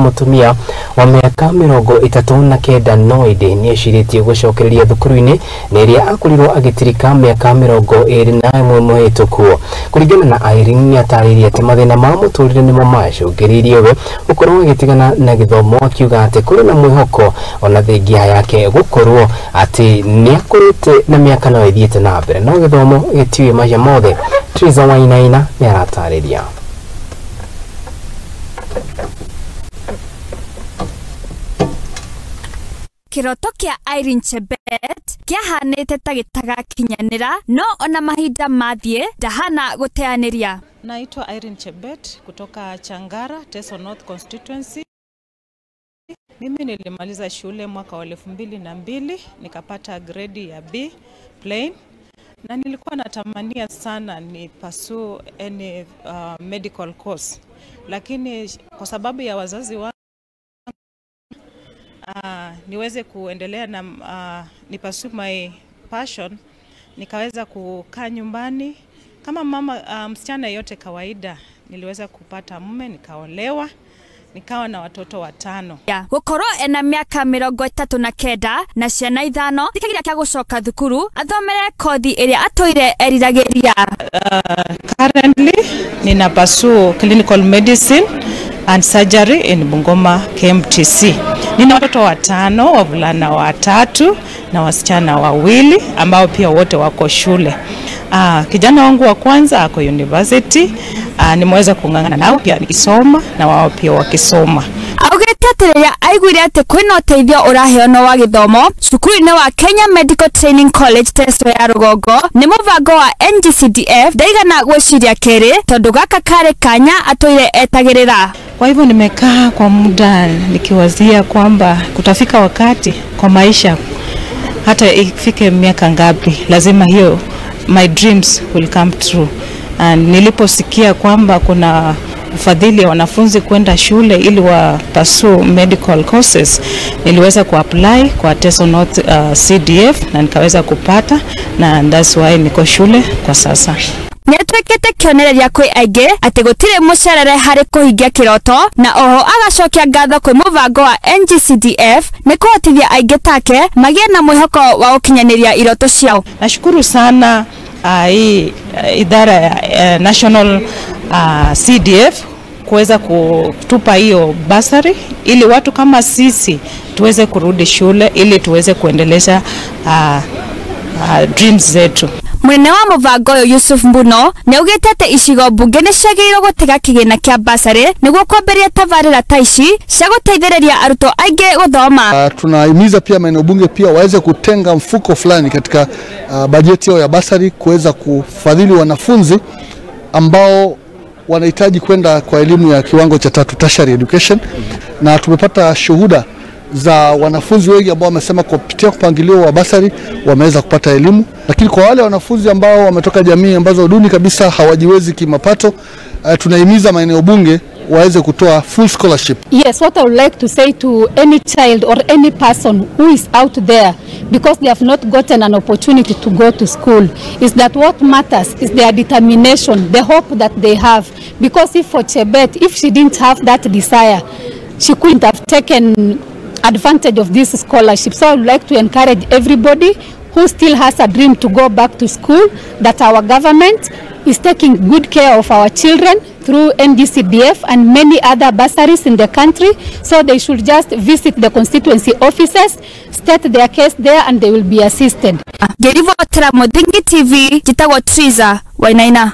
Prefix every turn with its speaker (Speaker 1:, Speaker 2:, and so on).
Speaker 1: Mũtumia wa mĩaka 39 no ĩndĩ nĩ ecirĩtie gũcokereria thukuru-inĩ na ĩrĩa akorirwo agĩtirika mĩaka 21 mũhĩtũku. Kũringana na Irene, nĩ atarĩirie atĩ mathĩna ma mũtũrĩre nĩmo macũngĩrĩirie we gũkorwo agĩtigana na gĩthomo, akiuga atĩ kũrĩ na mwĩhoko ona thengia yake gũkorwo atĩ nĩ akũrĩte na mĩaka no ĩthiĩte na mbere, no gĩthomo gĩtiũĩ maica mothe. Triza Wainaina nĩ aratarĩria.
Speaker 2: Kĩroto kĩa Irene Chebet kĩahanĩte ta gĩtagakinyanĩra, no ona mahinda mathiĩ ndahana gũteanĩria.
Speaker 3: Naitwa Irene Chebet kutoka Changara, Teso North Constituency. Mimi nilimaliza shule mwaka wa 2002, nikapata grade ya B plain, na nilikuwa natamania sana ni pursue any medical course, lakini kwa sababu ya wazazi wangu niweze kuendelea na ni pursue my passion, nikaweza kukaa nyumbani kama mama msichana yote kawaida. Niliweza kupata mume, nikaolewa, nikawa na watoto 5.
Speaker 2: Gukorwo ena mĩaka 39 na ciana 5 kĩgira kĩa gũcoka thukuru athomere kothi ĩrĩa atũire eriragĩria.
Speaker 3: Currently nina pursue clinical medicine and surgery in Bungoma KMTC. Nina watoto 5, wavulana 3 na wasichana 2 ambao pia wote wako shule. Kijana wangu wa kwanza ako university. Nimeweza kung'ang'ana nao pia nikisoma na wao pia wakisoma.
Speaker 2: Augĩte atĩ rĩrĩa aiguire atĩ kwĩna ũteithio ũraheanwo wa gĩthomo cukuru-inĩ wa Kenya Medical Training College Teso ya Rũgongo nĩ mũbango wa NGCDF, ndaigana gwĩciria kerĩ tondũ gaka karĩ kanya atũire etagĩrĩra.
Speaker 3: Kwa hivyo nimekaa kwa muda nikiwazia kwamba kutafika wakati kwa maisha, hata ifike miaka ngapi, lazima hiyo my dreams will come true. And niliposikia kwamba kuna ufadhili wa wanafunzi kwenda shule ili wa pursue medical courses, niliweza kuapply kwa Teso North CDF na nikaweza kupata, na that's why niko shule kwa sasa.
Speaker 2: Nĩatuĩkĩte kĩonereria kwĩ aingĩ atĩ gũtirĩ mũcerere harĩ kũhingia kĩroto, na oho agacokia ngatho kwĩ mũbango wa NGCDF nĩ kũhotithia aingĩ take magĩe na mwĩhoko wa gũkinyanĩria iroto ciao.
Speaker 3: Nashukuru sana hii idara ya National CDF kuweza kutupa hiyo basari ili watu kama sisi tuweze kurudi shule ili tuweze kuendeleza dreams zetu.
Speaker 2: Mũnene wa mũbango ũyũ Yusuf Mbuno nĩaugĩte atĩ icigo mbunge nĩciagĩrĩirwo gũtiga kĩgĩna kĩa basarĩ nĩguo kwambĩrĩria tabarĩra ta ici cia gũteithĩrĩria arutwo aingĩ gũthoma.
Speaker 4: Tunahimiza pia maeneo bunge pia waweze kutenga mfuko fulani katika bajeti yao ya basari kuweza kufadhili wanafunzi ambao wanahitaji kwenda kwa elimu ya kiwango cha 3, tertiary education. Na tumepata shuhuda za wanafunzi wengi ambao wamesema kupitia mpangilio wa basari wameweza kupata elimu. Lakini kwa wale wanafunzi ambao wametoka jamii ambazo duni kabisa, hawajiwezi kimapato, tunahimiza maeneo bunge waweze kutoa full scholarship.
Speaker 5: Yes, what I would like to say to any child or any person who is out there because they have not gotten an opportunity to go to school is that what matters is their determination, the hope that they have. Because if for Chebet, if she didn't have that desire, she couldn't have taken advantage of this scholarship. So I would like to encourage everybody who still has a dream to go back to school that our government is taking good care of our children through NGCDF and many other bursaries in the country. So they should just visit the constituency offices, state their case there, and they will be assisted.
Speaker 2: Ngĩribotera Mũthingi TV, njĩtagwo Triza Wainaina.